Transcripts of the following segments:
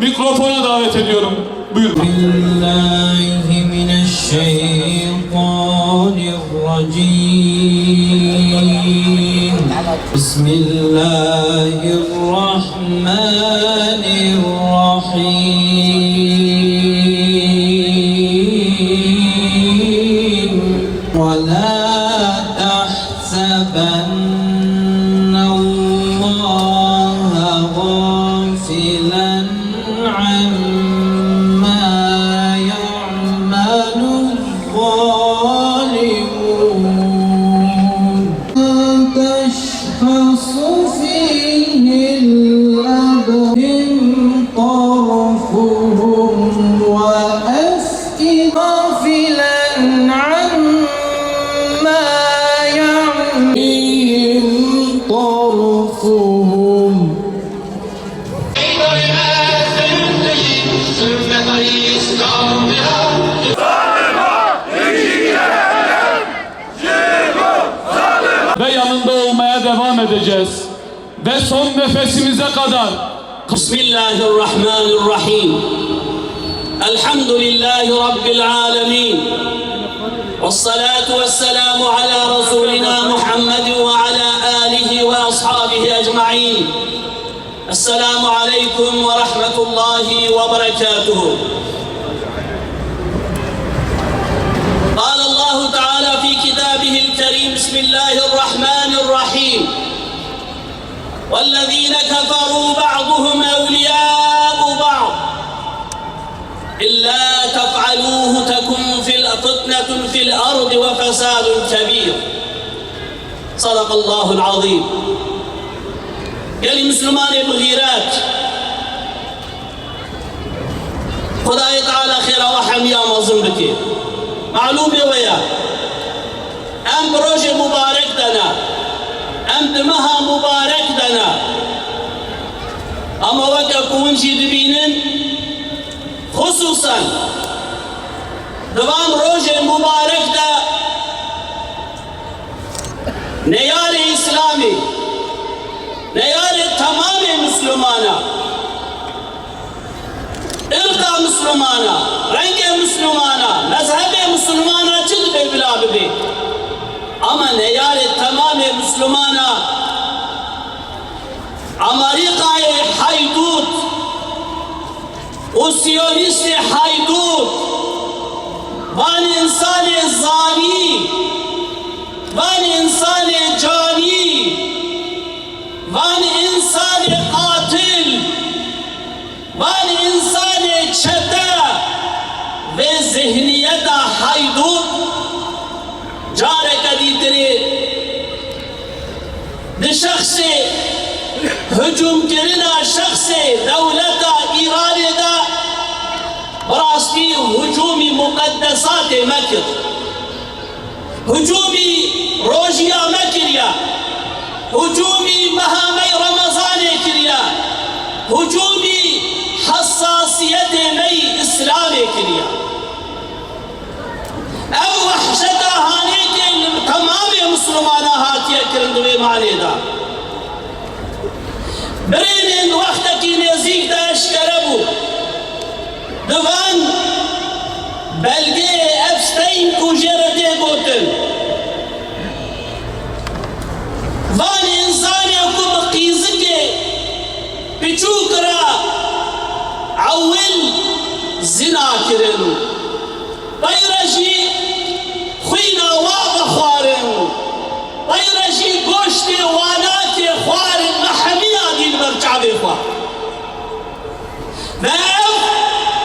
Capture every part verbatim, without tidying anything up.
Mikrofona davet ediyorum. Buyurun. بالله من الشيطان الرجيم. بسم الله الرحمن الرحيم. ولا تحسبن الله غافلا عما يعمل الظالمون. تشخص فيه الأبصار. طرفهم وأفئدة غافلا عما يعمل طرفهم. Ve yanında olmaya devam edeceğiz. Ve son nefesimize kadar. بسم الله الرحمن الرحيم. الحمد لله رب العالمين. والصلاة والسلام على رسولنا محمد وعلى آله وأصحابه أجمعين. السلام عليكم ورحمة الله وبركاته. قال الله تعالى في كتابه الكريم، بسم الله الرحمن الرحيم. والذين كفروا بعضهم أولياء بعض إلا تفعلوه تكن في فتنة في الأرض وفساد كبير. صدق الله العظيم. Gelî Mislimanê bi xîret. Xwedayê Teala xêra we hemiya mezin bike. Malûmê we ye. Em bi rojê mubarek de ne. Em di meha mubarek de ne. Ama weke ku hûn jî dibînin, xisûsen di van rojê mubarek de neyarê Îslamê, neyarê temamê Mislimana, Irqa Mislimana, rengê Mislimana, mezhebê Mislimana çi dibe bila bibe. Ama neyarê temamê Mislimana, Amerîkayê haydût û Siyonîstê haydût, van însanê zanî, van însanê canî, van însanê qatil, van însanê çete vê zihniyeta haydût careke dîtirê di şexsê hicûmkirina şexsê dewleta Îranê de bi rastî hicûmî muqeddesatê me kir. Hicûmî rojiya me kiriye. Hicûmî meha me yê Remezanê kiriye. Hicûmî hesasiyetê me yî Îslamê kiriye. Ev wehşeta hanêkê li temamê Mislimana hatiye kirin di vê manê de. Birênên wextekî nêzîk de eşkere bû. Di van belgeyê Epstein ku jê re tê gotin, van însanê ku bi qîzikê piçûk re ewil zina kirin, pey re jî xwîna wa vexwarin, pey re jî goştê wanakê xwarin, me hemiya dî li ber çavê xwe. Ve ev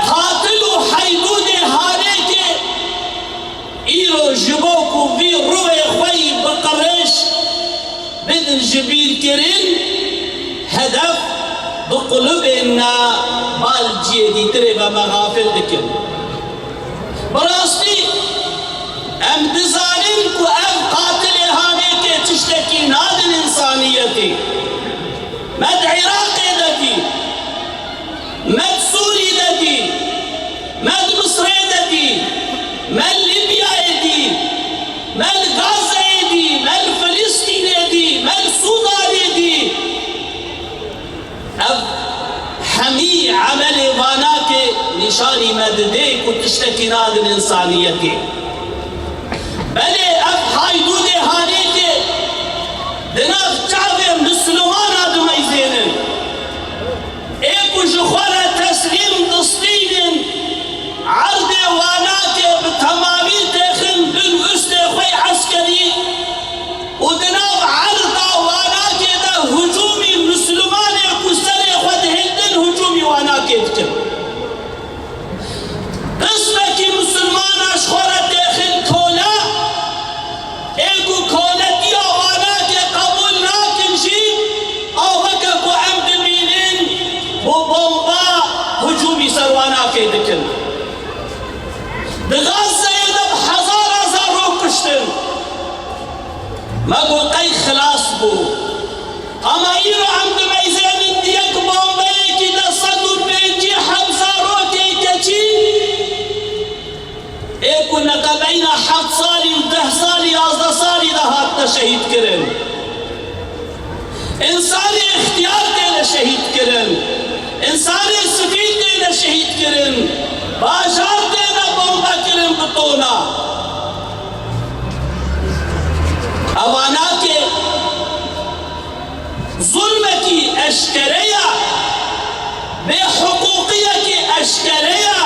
qatil û heydûdê hanêkê îro ji bo ku vî rûyê xwe yî bi qirêj bidin ji bîr kirin, hedef bi qulubên ne bal ciyê dîtirê ve me xafil dikin. Bi rastî em dizanin ku ev qatilê hanêkê tiştekî nadin însaniyetî. Me di Iraqê de dî, me di Sûrî de dî, me di Misrê de dî, me li Lîbyayê dî, me li Gazeyê dî, me li Filistînê dî, me li Sûdanê dî. Ev hemî emelê Nîşanî me dide ku tiştekî nadin însaniyetê. Belê ev haydûdê hanêkê di nav çavê Mislimana dimeyzênin. Ê ku ji xwe re teslîm distînin, erdê Wanakê bi temamî têxin bin ustê xwe yê eskerî û di nav erda Wanakê de hicûmî Mislimanê ku serê xwe dihildin hicûmî Wanakê dikin. Qismekî Mislimana ji xwe re têxin kole, ê ku koletiya Wanakê qebûl nakin jî, a weke ku em dibînin, bi bomba hicûmî ser Wanakê dikin. Di Gazeyê de bi hezara zarok kuştin. Me got qey xilas bû. Ama îro em dimeyzênin di yek bombeyekî de sed û pêncî heb zarokê keçî, ê ku neqebeyna heft salî û deh salî, yazdeh salî de hatine şehîd kirin. Însanê îxtiyar têne şehîd kirin. Însanê sivîl têne şehîd kirin. Bajar têne bombe kirin bi tona. Ev Wanakê zulmekî eşkere ye, bêhiqûqiyekî eşkere ye.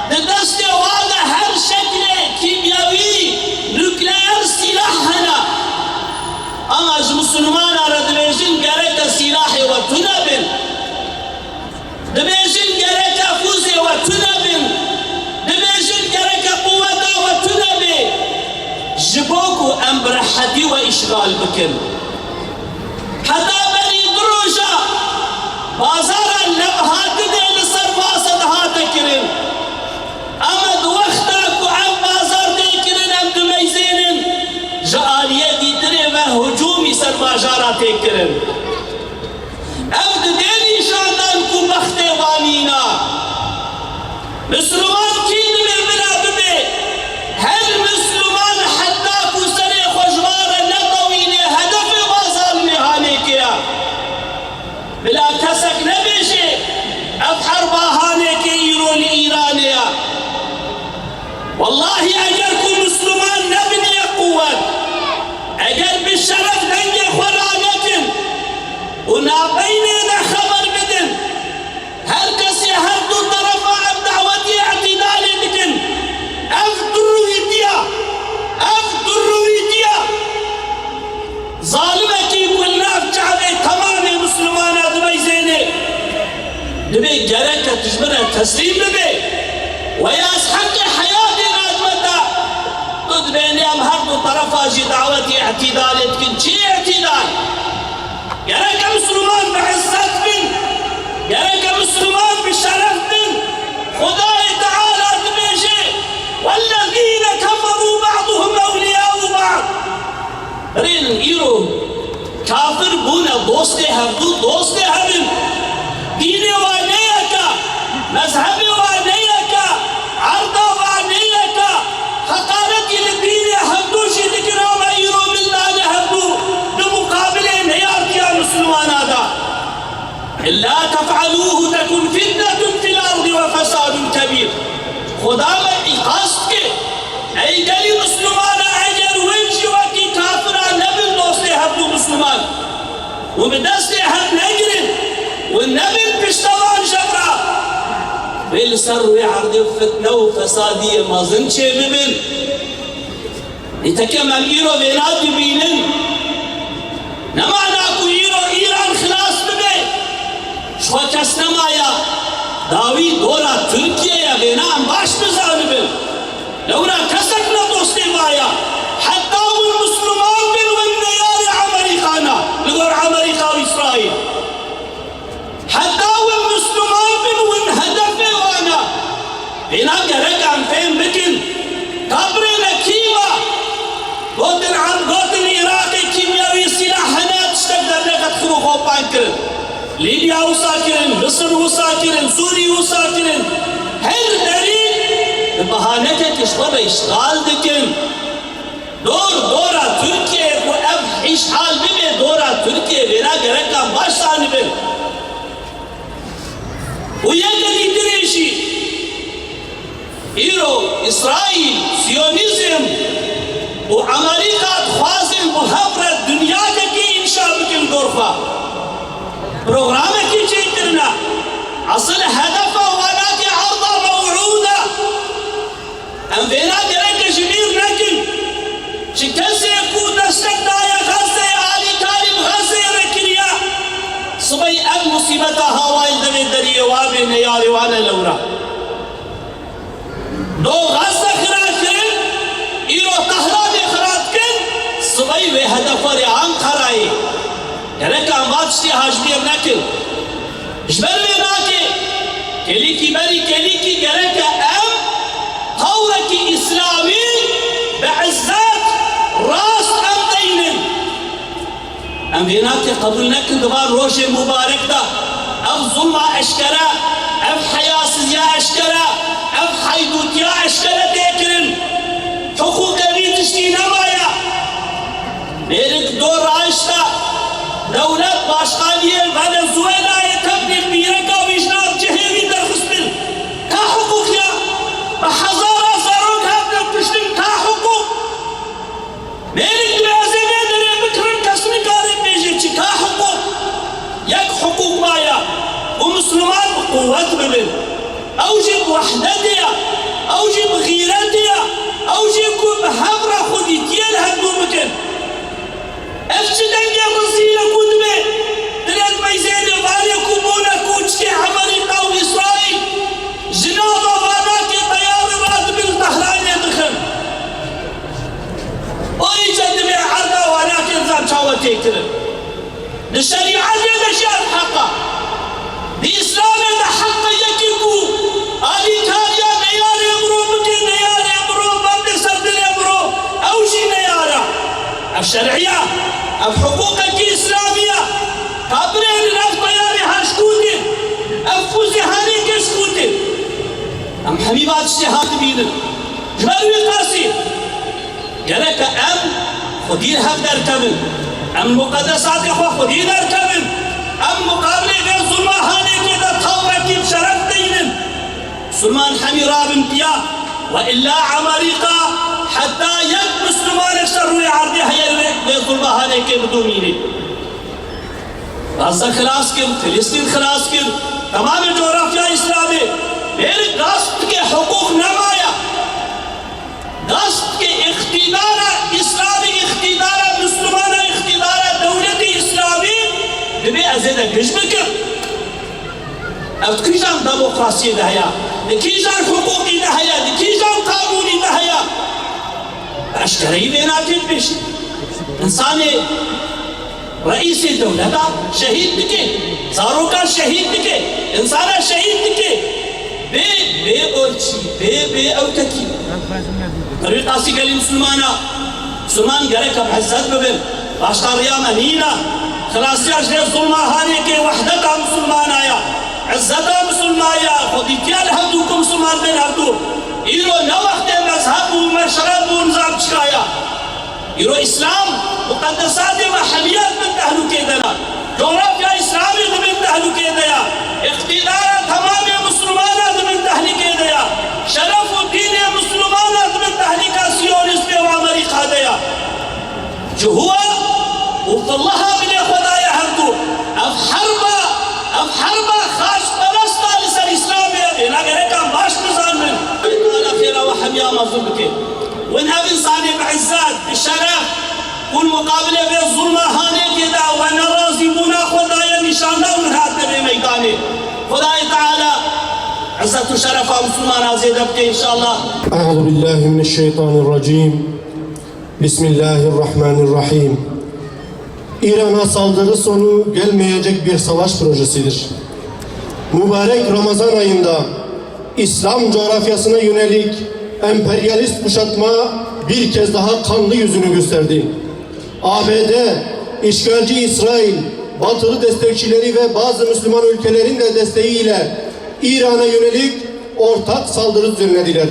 Di destê wan de her şeklê kîmyewî, nukleer sîlah hene. Ama ji Mislimana re dibêjin gereke sîlahê we tune bin. Dibêjin gereke fûzê we tune bin. Dibêjin gereke quweta we tune bê. Ji bo ku em bi rehetî we îşxal bikin. Heta berî du roja bazara Lebhatinê li ser Basê dihate kirin. Ama di wexta ku ev bazar tê kirin, em dimeyzênin, ji aliyê dîtirê ve hicûmî ser bajara tê kirin. Ev dide nîşandan ku bextê wan nîna. Misliman kî dibe bila bibe, her Misliman heta ku serê xwe ji wan re netewîne, hedefê wan zalimê hanêkê ye. Bila kesek nebêje, ev herba hanêkê îro li Îranê ye. Wellahî eger ku Misliman nebin yek quwet, eger bi şeref dengê xwe ranekin û nabeynê de xeber bidin, her kesê her du terefa em dawetî îtîdalê dikin. Ev du rûyîtiya, ev du rûyîtiya. Zalimekî ku li nav çavê temamê Mislimana dimeyzêne, dibê gereke tu ji min re teslîm bibe. Weya ez heqê heyatê nadime te. Tu dibênî em her du terefa jî dawetî îtîdalê dikin. Çi îtîdal? Gereke Misliman bi izzet bin. Gereke Misliman bi şeref bin. Xwedayê Teala dibêje, "Wellezîne keferû ba'duhum ewliyâ'u ba'd." Birênin îro kafir bûne dostê hevdû, dostê hev in. Dînê wan ne yek e, mezhebê wan ne yek e, erda wan ne yek e. Heqaretî li dînê hevdû jî dikin, ama îro min dane hevdû di muqabilê neyardiya Mislimana de. "Illa tef'alûhu tekun fitnetun fil ardi ve fesadun kebîr." Xuda me îqaz dike. Ey gelî Mislimana, eger win jî wekî kafira nebin dostê hevdû Misliman û bi destê hev negirin û nebin piştevan jevra, wê li ser rûyê erdê fitne û fesadiyê mezin çêbibin. Nîtekem em îro vêna dibînin. Ne mana ku îro Îran xilas bibe, ji xwe kes nemaye. Dawî dora Tirkiyeyê, vêna em baş bizanibin. Lewra kesek ne dostê maye. Heta win Misliman bin, win neyarê Amerîka ne, li gor Amerîka û Îsraîl. Heta win Misliman bin, win hedefê wan e. Vêna gerek em fêm bikin. Kabrê me kî ma? Gotin em, gotin Iraqê kîmyewî sîlah hene, tiştek derneke dixin û xwe bang kirin. Lîbya wisa kirin, Misir wisa kirin, Sûrî wisa kirin. Her derî bi bahanekek ji xwe re îşxal dikin. Dor dora Tirkiyeyê ku ev îşxal bibe dora Tirkiyeyê, vêna gereka baş zanibin. Û yeke dîtirê jî, Îro Îsraîl, Siyonîzm û Amerîka dixwazin bi hev re dinyakekê înşa bikin gor xwe. Programekî çêkirine. Esil hedefa wana ke erda mewûd e. Em vêna gereke ji bîr nekin. Çi kesê ku destek daye Xezzeyê, alîkarî bi Xezzeyê re kiriye, sibey ev musîbeta hawayî devê deriyê wan bê, neyarê wan e lewra. Do Xezze xira kirin, îro Tehranê xira dikin, sibey wê hedefa rê Anqerayê. Gerek em va tiştê ha ji bîr nekin. Ji ber vê nakê, kêlîkî berî kêlîkî gereke em tawrekî îslamî bi izzet rast em deynin. Em vê nakê qebûl nekin di van rojê mubarek de ev zulma eşkere, ev heyasiziya eşkere, ev heydûtiya eşkere tê kirin. Hiqûqê vî tiştî nemaye. Mêrik do raişta dewlet başkaniyê Venezuelayê tevlî pîreka wî ji nav cihê wî derxistin. Ka hiqûq ya? Bi hezara zarok hatine kuştin, ka hiqûq? Mêrik dibê ez ê vê derê bikirim, kes nikare bêje çi, ka hiqûq? Yek hiqûq maye ku Misliman bi quwet bibin. Ew jî bi wehdetê ye, ew jî bi xîretê ye, ew jî ku bi hev re xwedîtiyê li hevdû bikin. Ev çi dengê rezîl e ku dibe? Dilek meyzênê vanê ku bûne kûçikê Amerîka û Îsraîl ji nava vanakê teyarê radibin Tehranê dixin. O îca dibe erda wanakê dizan çawa tê kirin. Di şerîetê de jî ev heq e. Di Îslamê de heq e yekî ku alîkariya neyarê mirov bike, neyarê mirov bende ser dilê mirov, ew jî neyar e. Ev şerî ye, ev hiqûqekî îslamî ye. Ka birênin ev teyarê ha ji ku tê, ev fûzê hanê ke ji ku tê. Em hemî va tiştê ha dibînin. Ji ber wî qasî, gereke em xwedî li hev derkevin. Em muqedesatê xwe xwedî derkevin. Em muqabilê vê zulma hanekê de tawrekî bi şeref deynin. Musulman hemî rabin piya. Ve illa Amerîka heta yek Musulmanek ser rûyê erdê heye li vê, vê zulma hanekê bidomîne. Gaza xilas kir, Filistîn xilas kir, temamê cografya Îslamê. Mêrik gaz dike, hiqûq nemaye. Gaz dike, îqtîdara Îslamî, îqtîdara Misilmana, îqtîdara dewletê Îslamî, dibê ez ê de gij bikim. Ev di kîjan demokrasiyê de heye? Di kîjan hiqûqî de heye? Di kîjan qanûnî de heye? Eşkereyî vê nakê dibêjin. Însanê Reîsê dewleta şehîd dike, zarokan şehîd dike, însana şehîd dike. Bê, bê orçî, bê, bê ewtekî. Bi wî qasî gelî misilmana, misilman gerek bi izzet bibin. Başqa riya me nîne. Xilasiya ji vê zulma hanekê wehdeta misilmana ye. Izzeta misilman ye. Xwedîtiya li hevdû ku misilman bên hevdû. Îro ne wextê mezheb bû, meşreb bû, nizam çika ye. Îro Îslam, muqedesatê me hemî ya di bin tehlûkê de ne. Cografya Îslamê di bin tehlûkê de ye. Îqtîdara temamê Misilmana di bin tehlûkê de ye. Şeref û dînê Misilmana di bin tehlûka Siyonîstê û Amerîka de ye. Ji hû û fillaha binê xwe daye hevdû. Ev herba, ev herba xaçperesta li ser Îslamê, êna gereka baş bizanin. Xwedê Teala xêra we hemiya mezûn bike. Win ev însanê bi izzet, bi şeref, ku li muqabilê vê zulma hanekê de we nerazîbûna xwe daye nîşan da û hatine vê meydanê. Xwedayê Teala izzet û şerefa Misilmana zêde bike înşallah. أعوذ بالله من الشيطان الرجيم. بسم الله الرحمن الرحيم. İran'a saldırı sonu gelmeyecek bir savaş projesidir. Mübarek Ramazan ayında İslam coğrafyasına yönelik emperyalist kuşatma bir kez daha kanlı yüzünü gösterdi. A B D, işgalci İsrail, batılı destekçileri ve bazı Müslüman ülkelerin de desteğiyle İran'a yönelik ortak saldırı düzenlediler.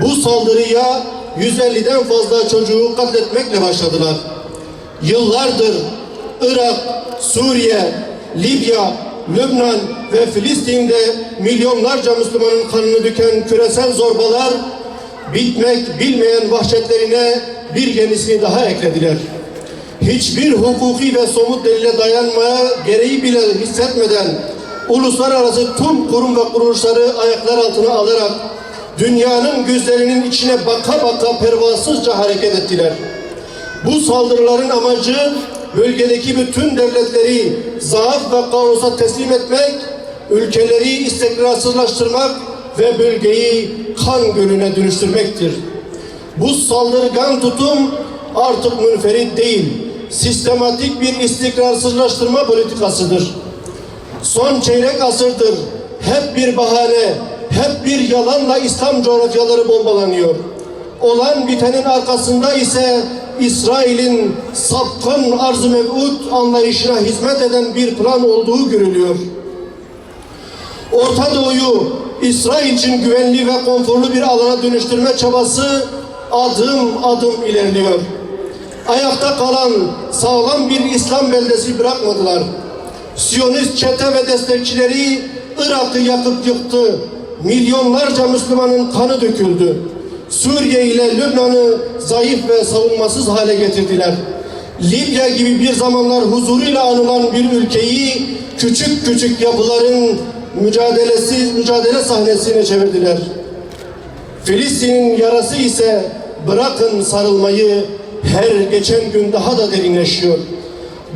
Bu saldırıya yüz elliden fazla çocuğu katletmekle başladılar. Yıllardır Irak, Suriye, Libya, Lübnan ve Filistin'de milyonlarca Müslümanın kanını döken küresel zorbalar bitmek bilmeyen vahşetlerine bir yenisini daha eklediler. Hiçbir hukuki ve somut delile dayanmaya gereği bile hissetmeden uluslararası tüm kurum ve kuruluşları ayaklar altına alarak dünyanın gözlerinin içine baka baka pervasızca hareket ettiler. Bu saldırıların amacı bölgedeki bütün devletleri zaaf ve kaosa teslim etmek, ülkeleri istikrarsızlaştırmak ve bölgeyi kan gölüne dönüştürmektir. Bu saldırgan tutum artık münferit değil, sistematik bir istikrarsızlaştırma politikasıdır. Son çeyrek asırdır hep bir bahane, hep bir yalanla İslam coğrafyaları bombalanıyor. Olan bitenin arkasında ise İsrail'in sapkın arz-ı mev'ud anlayışına hizmet eden bir plan olduğu görülüyor. Orta Doğu'yu İsrail için güvenli ve konforlu bir alana dönüştürme çabası adım adım ilerliyor. Ayakta kalan sağlam bir İslam beldesi bırakmadılar. Siyonist çete ve destekçileri Irak'ı yakıp yıktı. Milyonlarca Müslümanın kanı döküldü. Suriye ile Lübnan'ı zayıf ve savunmasız hale getirdiler. Libya gibi bir zamanlar huzuruyla anılan bir ülkeyi küçük küçük yapıların mücadelesi, mücadele sahnesine çevirdiler. Filistin'in yarası ise bırakın sarılmayı, her geçen gün daha da derinleşiyor.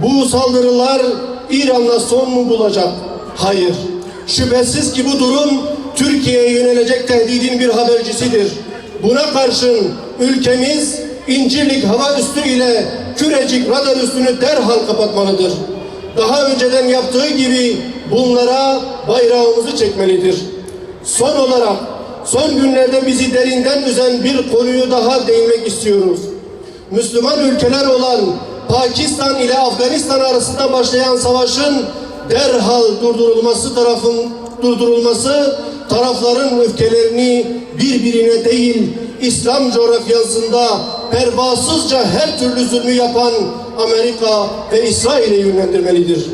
Bu saldırılar İran'la son mu bulacak? Hayır. Şüphesiz ki bu durum Türkiye'ye yönelecek tehdidin bir habercisidir. Buna karşın ülkemiz İncirlik hava üssü ile Kürecik radar üssünü derhal kapatmalıdır. Daha önceden yaptığı gibi bunlara bayrağımızı çekmelidir. Son olarak, son günlerde bizi derinden üzen bir konuyu daha değinmek istiyoruz. Müslüman ülkeler olan Pakistan ile Afganistan arasında başlayan savaşın derhal durdurulması tarafın, durdurulması tarafların öfkelerini birbirine değil, İslam coğrafyasında pervasızca her türlü zulmü yapan Amerika ve İsrail'e yönlendirmelidir.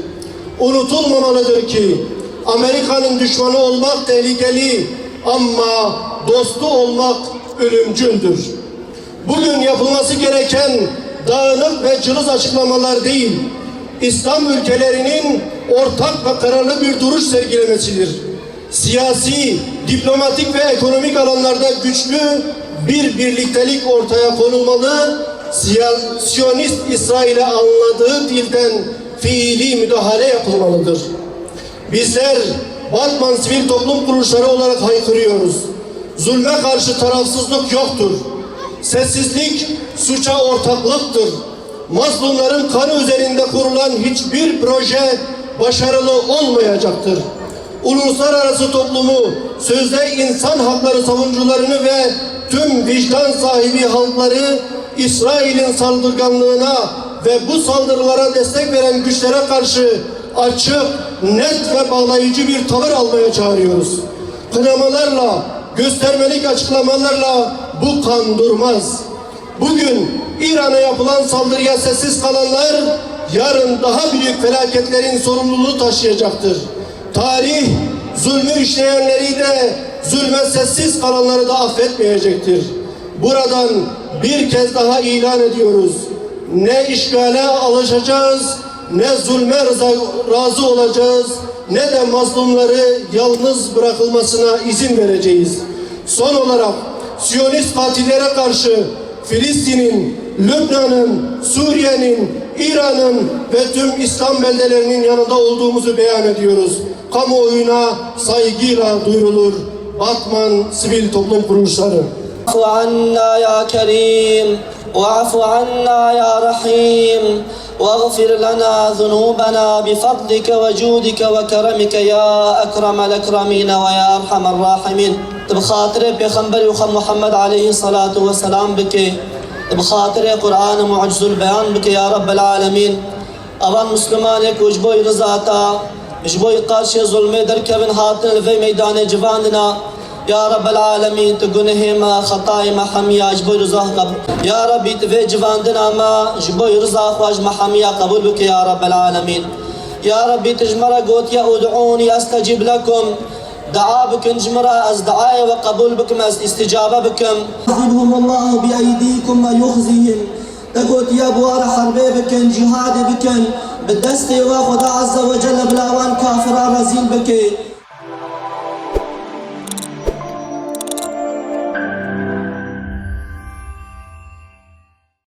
Unutulmamalıdır ki Amerika'nın düşmanı olmak tehlikeli ama dostu olmak ölümcüldür. Bugün yapılması gereken dağınık ve cılız açıklamalar değil, İslam ülkelerinin ortak ve kararlı bir duruş sergilemesidir. Siyasi, diplomatik ve ekonomik alanlarda güçlü bir birliktelik ortaya konulmalı, siya-, Siyonist İsrail'e anladığı dilden fiili müdahale yapılmalıdır. Bizler Batman sivil toplum kuruluşları olarak haykırıyoruz. Zulme karşı tarafsızlık yoktur. Sessizlik suça ortaklıktır. Mazlumların kanı üzerinde kurulan hiçbir proje başarılı olmayacaktır. Uluslararası toplumu sözde insan hakları savunucularını ve tüm vicdan sahibi halkları İsrail'in saldırganlığına ve bu saldırılara destek veren güçlere karşı açık, net ve bağlayıcı bir tavır almaya çağırıyoruz. Kınamalarla, göstermelik açıklamalarla bu kan durmaz. Bugün İran'a yapılan saldırıya sessiz kalanlar yarın daha büyük felaketlerin sorumluluğunu taşıyacaktır. Tarih, zulmü işleyenleri de, zulme sessiz kalanları da affetmeyecektir. Buradan bir kez daha ilan ediyoruz. Ne işgale alışacağız, ne zulme rıza-, razı olacağız, ne de mazlumları yalnız bırakılmasına izin vereceğiz. Son olarak Siyonist katillere karşı Filistin'in, Lübnan'ın, Suriye'nin, İran'ın ve tüm İslam beldelerinin yanında olduğumuzu beyan ediyoruz. Kamuoyuna saygıyla duyurulur. Batman Sivil Toplum Kuruluşları. واعف عنا يا كريم، واعف عنا يا رحيم، واغفر لنا ذنوبنا بفضلك وجودك وكرمك يا أكرم الأكرمين ويا أرحم الراحمين. Tu bi xatirê Pêxemberê xwe Muhammed aleyhî salatu ve selam bike, tu bi xatirê Qur'an û mucizul beyan bike ya Rabbel alemîn. Evan Mislimanê ku ji bo rıza te, ji bo qarşê zulmê derkevin hatin li vê meydanê civandina. Ya Rabbel alemîn, tu gunehê me, xetayê me hemiya ji bo rıza qeb-, Ya Rabbî, tu vê civandina me ji bo rıza xwe ji me hemiya qebûl bike ya Rabbel alemîn. Ya Rabbî, tu ji me re gotiye, "Ud'ûnî estecîb lekum." Dua bikin ji min re, ez duayê we qebûl bikim, ez îsticabe bikim. يعذبهم الله بأيديكم ويخزهم. Te gotiye bi wan re herbê bikin, cîhadê bikin, bi destê we Xweda Azze ve Celle bila wan kafiran rezîl bike.